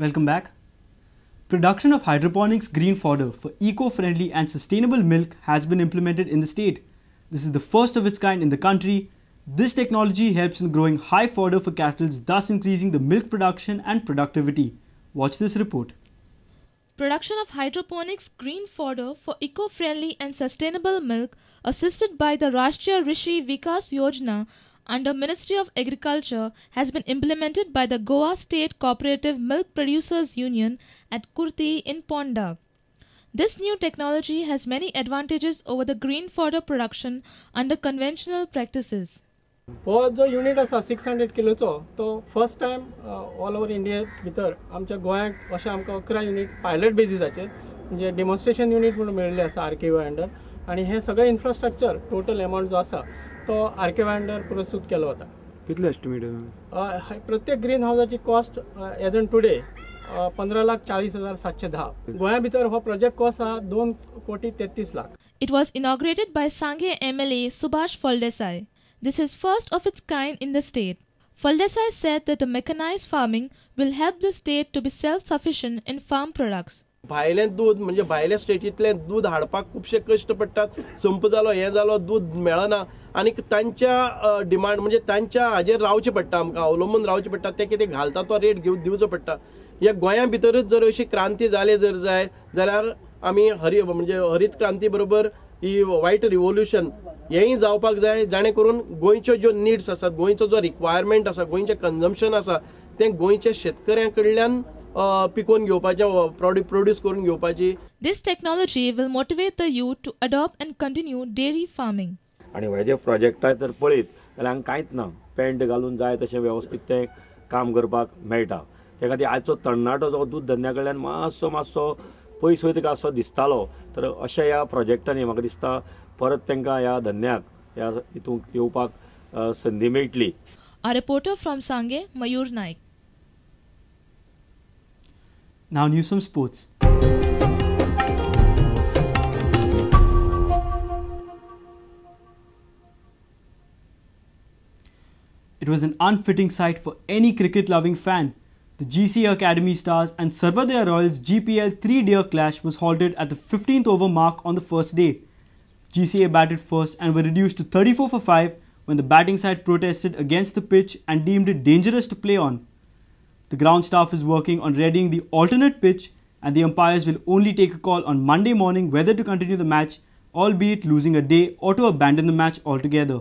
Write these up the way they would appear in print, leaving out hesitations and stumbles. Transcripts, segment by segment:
Welcome back. Production of hydroponics green fodder for eco-friendly and sustainable milk has been implemented in the state. This is the first of its kind in the country. This technology helps in growing high fodder for cattle, thus increasing the milk production and productivity. Watch this report. Production of hydroponics green fodder for eco-friendly and sustainable milk assisted by the Rashtriya Rishi Vikas Yojana under Ministry of Agriculture has been implemented by the Goa State Cooperative Milk Producers Union at Kurti in Ponda. This new technology has many advantages over the green fodder production under conventional practices. हो जो unit आसा 600 किलोचो तो first time all over India भितर आमच्या गोंयांत अशें आमकां 11 unit pilot बेजीसाचेर म्हणजे डेमॉन्स्ट्रेशन युनिट म्हणून मेळिल्ले आसा आर के वाय अंडर आनी हें सगळें इन्फ्रास्ट्रक्चर टोटल एमावंट जो आसा तो आर के वाय अंडर प्रस्तूत केलो वता. कितले एस्टिमेट? प्रत्येक ग्रीन हावजाची कॉस्ट एज ऑन टुडे 15,40,710. गोंया भितर हो प्रोजेक्ट कॉस्ट आसा 2,33,00,000. It was inaugurated by Sanguem MLA Subhash Phaldesai. This is first of its kind in the state. Phaldesai said that the mechanized farming will help the state to be self-sufficient in farm products. भायलें दूध म्हणजे भायल्या स्टेटींतलें दूध हाडपाक खुबशे कश्ट पडटात, संप जालो, हें जालो, दूध मेळना आनी तांच्या डिमांड म्हणजे तांच्या हाजेर रावचें पडटा, आमकां अवलंबून रावचें पडटा. ते कितें घालता तो रेट घेवन दिवचो पडटा. ह्या गोंया भितरूच जर अशी क्रांती जाली जर जाय जाल्यार आमी म्हणजे हरीत क्रांती बरोबर ही व्हायट रिवोल्युशन हेंय जावपाक जाय, जाणें करून गोंयच्यो ज्यो निड्स आसात, गोंयचो जो रिक्वायरमेंट आसा, गोंयचें कन्जम्पशन आसा तें गोंयच्या शेतकऱ्यां कडल्यान पिकोवन घेवपाचें, प्रोड्यूस करून घेवपाची. This technology will motivate the youth to adopt and continue dairy farming. आनी हे जे प्रोजेक्टार जर पळयत जाल्यार हांगा कांयच ना, पेंट घालून जाय तशें वेवस्थीत तें काम करपाक मेळटा. ते खातीर आयचो तरणाटो जो दूद धंद्या कडल्यान मातसो मातसो पयस वयता काय असो दिसतालो, तर अशा ह्या प्रोजेक्टांनी म्हाका दिसता परत तांकां ह्या धंद्याक ह्या हितूंक येवपाक संदी मेळटली. A reporter from Sanguem, Mayur Naik. Now news from sports. It was an unfitting sight for any cricket-loving fan. The GCA Academy Stars and Sarvodaya Royals GPL 3-day clash was halted at the 15th over mark on the first day. GCA batted first and were reduced to 34 for 5 when the batting side protested against the pitch and deemed it dangerous to play on. The ground staff is working on readying the alternate pitch and the umpires will only take a call on Monday morning whether to continue the match, albeit losing a day, or to abandon the match altogether.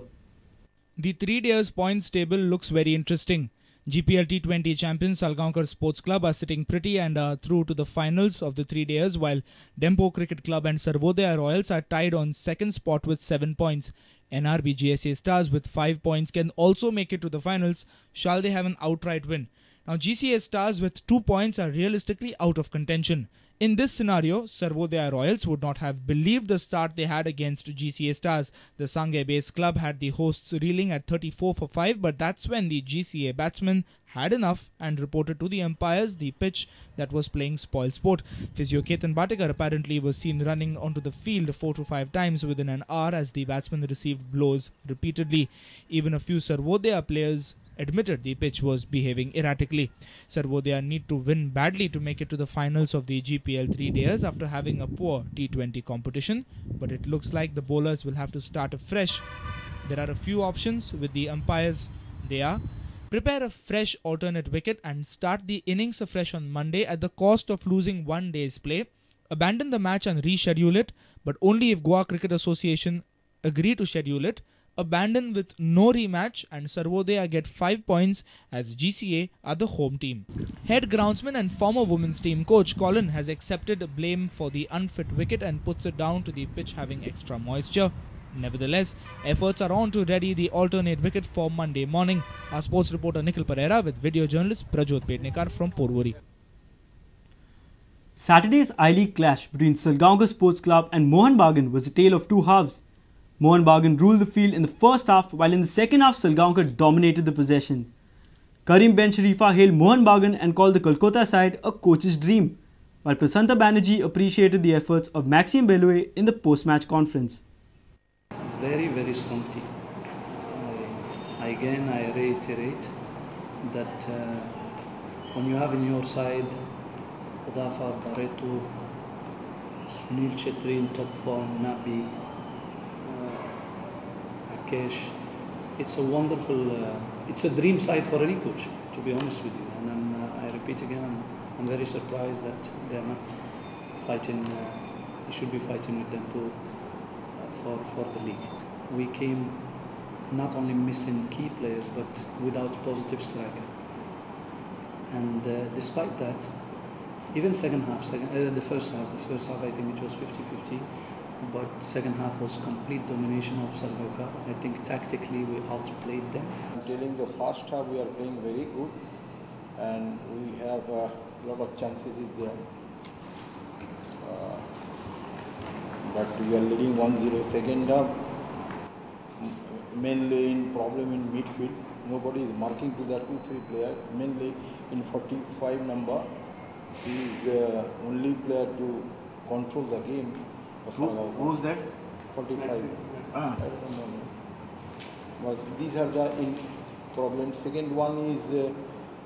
The 3 days points table looks very interesting. GPL T20 champions Salgaonkar Sports Club are sitting pretty and are through to the finals of the 3 days, while Dempo Cricket Club and Sarvodaya Royals are tied on second spot with 7 points. NRB GSA Stars with 5 points can also make it to the finals shall they have an outright win. Now GCA Stars with 2 points are realistically out of contention. In this scenario, Sarvodaya Royals would not have believed the start they had against GCA Stars. The Sanguem-based club had the hosts reeling at 34 for 5, but that's when the GCA batsmen had enough and reported to the umpires the pitch that was playing spoil sport. Physio Ketan Bhatikar apparently was seen running onto the field 4 to 5 times within an hour as the batsmen received blows repeatedly. Even a few Sarvodaya players admitted the pitch was behaving erratically. Sarvodaya need to win badly to make it to the finals of the GPL 3 days after having a poor T20 competition, but it looks like the bowlers will have to start afresh. There are a few options with the umpires. They are: prepare a fresh alternate wicket and start the innings afresh on Monday at the cost of losing 1 day's play, abandon the match and reschedule it, but only if Goa Cricket Association agree to schedule it, abandon with no rematch, and Sarvodaya get 5 points as GCA are the home team. Head groundsman and former women's team coach Colin has accepted blame for the unfit wicket and puts it down to the pitch having extra moisture. Nevertheless, efforts are on to ready the alternate wicket for Monday morning. Our sports reporter Nikhil Pereira with video journalist Prajot Pednekar from Porvorim. Saturday's I-League clash between Salgaonkar Sports Club and Mohun Bagan was a tale of two halves. Mohun Bagan ruled the field in the first half, while in the second half Salgaonkar dominated the possession. Karim Ben Sharifa hailed Mohun Bagan and called the Kolkata side a coach's dream, while Prasanta Banerjee appreciated the efforts of Maxime Beloe in the post-match conference. Very, very strong team. Again, I reiterate that When you have in your side Odafa, Barreto, Sunil Chetri in top form, Nabi, Rakesh, it's a wonderful, it's a dream side for any coach, to be honest with you. And I repeat again, I'm very surprised that they're not fighting, they should be fighting with Dempo for the league. We came not only missing key players, but without positive striker. And despite that, even second half, the first half I think it was 50-50, but second half was complete domination of Salgaocar. I think tactically we outplayed them. During the first half we are playing very good and we have a lot of chances is there. But we are leading 1-0. Second half, mainly in problem in midfield. Nobody is marking to the 2-3 players, mainly in 45 number. He is the only player to control the game. Who's that? 45. I don't know. But these are the problems. Second one is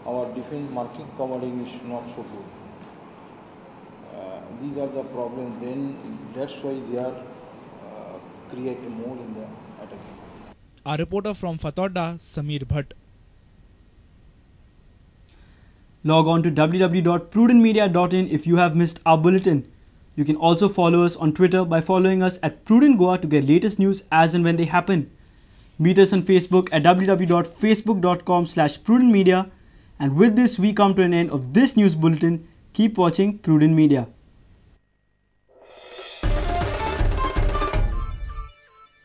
our defense marking covering is not so good. These are the problems. Then that's why they are creating more in the attack. Our reporter from Fatorda, Samir Bhatt. Log on to www.prudentmedia.in if you have missed our bulletin. You can also follow us on Twitter by following us at Prudent Goa to get latest news as and when they happen. Meet us on Facebook at www.facebook.com/prudentmedia. And with this, we come to an end of this news bulletin. Keep watching Prudent Media.